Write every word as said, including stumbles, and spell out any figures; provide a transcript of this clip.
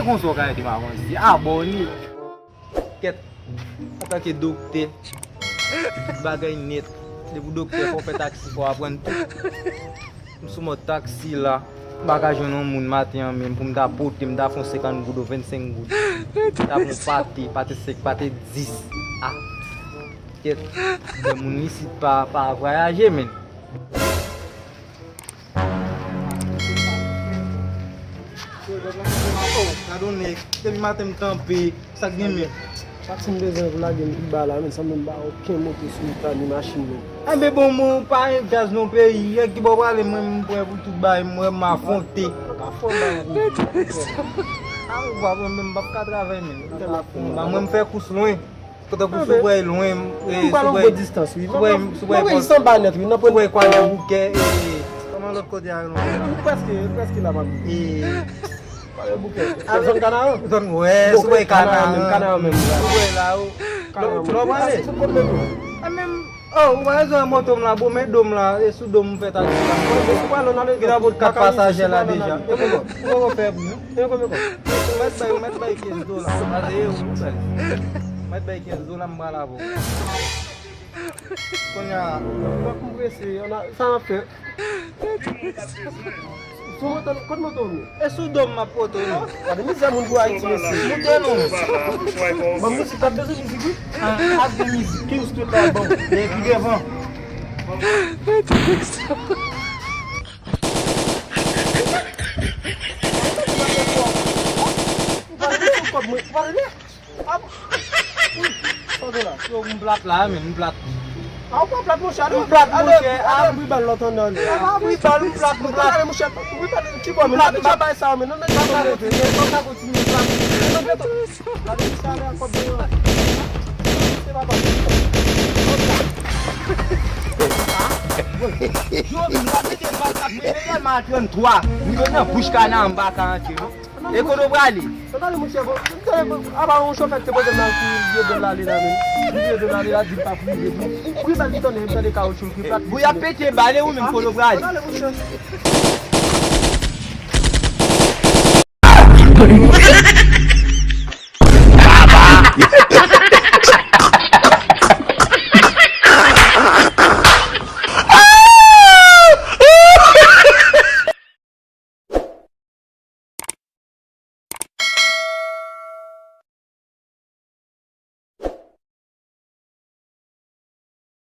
Konsa w ka ede m avanse. Abòne. Kèt. Antanke doktè, tout bagay nèt. Depi w doktè, fò w fè taksi, fò w aprann tout. M sou mòd taksi la. M pa ka jwenn yon moun maten an menm pou m ta pote, m ta fè yon senkant goud ou vennsenk goud. M ta pran yon pate, pate sèk, pate dis. Ah. Kèt. Lè moun isit pa, pa vwayaje, menn. Gade yon nèg, depi maten m kanpe, sa k gen menm? Taksi m bezwen pou lage m pi ba la, menn, sanble m pa okenn moto sou wout la, ni machin non. Enben bon, mwen pa gen gaz nan peyi, e ki bò prale, mwen m prè pou tout bagay, mwen m afwonte. Ou ka fè yon bagay pou mwen. A, ou pa mwen menm, m p ap ka travay menm. Mwen m fè kous lwen. Kote pou sou wè lwen, eh, sou wè distans, wi. Sou wè, sou wè, sou wè kwa de boukè, eh, kòman lòt kote a lwen? Ou prèske, ou prèske la, m ap di. Eh, kwa de boukè. A, zòn Kanaran? Zòn, wè, sou wè Kanaran. Kanaran menm, Kanaran menm. Sou wè la, ou. Kanaran menm. Lò, lò, wale. Sou kot moto? A, menm, oh, ou wè zòn moto m la, bon, men dom la, e sou dom m fè taksi la. Ou wè, sou wale, n ale. Gen nan bout kat pasajè la deja. E bon, bon. Ou wè, ou fè bri, non? E konbyen kòb? Ou mèt bay, ou mèt bay kenz dola. Pase e ou, ou bay. Ou mèt bay kenz dola, m pral avè w. Kounye a, fòk m prese, sa m ap fè. Sou moto, kot moto w ye? E sou do m m ap pote w, non? Gade mizè moun pou Ayiti, mesye. Moute non. Bon, mizik, pa bezwen mizik, wi. Ah, ap gen mizik. King Street la, bon. Epi devan. Ou pral sou kòb mwen, ou pral lè. Ap. Sa w la? Yo, m plat la, men, m plat. A, ou pa plat, monchè, ale. M plat, monchè, ale, abri bal lòt anndan li. A, abri bal, m plat, m plat. Ale, monchè, abri bal, ki bò, men, m plat, m plat. Bay sa, men, non, men, m plat, kontinye, m plat, kontinye, m plat. Non, men, ale, ale, kòb mwen. Se pa bal. Yo, m plat, mete bal, m plat, men, reyèlman a tranntwa. M nan bouch kana, m pa ka antre, non. E kote w prale? Tande monchè, bon, tande, apa yon chofè ki te poze m nan kou, vye dòl la li la menm. Vye dòl la li la, di m pa prive tou. Wi, bal ki tande, m tande kawotchou ki plat. Pou y ap pete bal, e ou menm kote w prale? Tande monchè.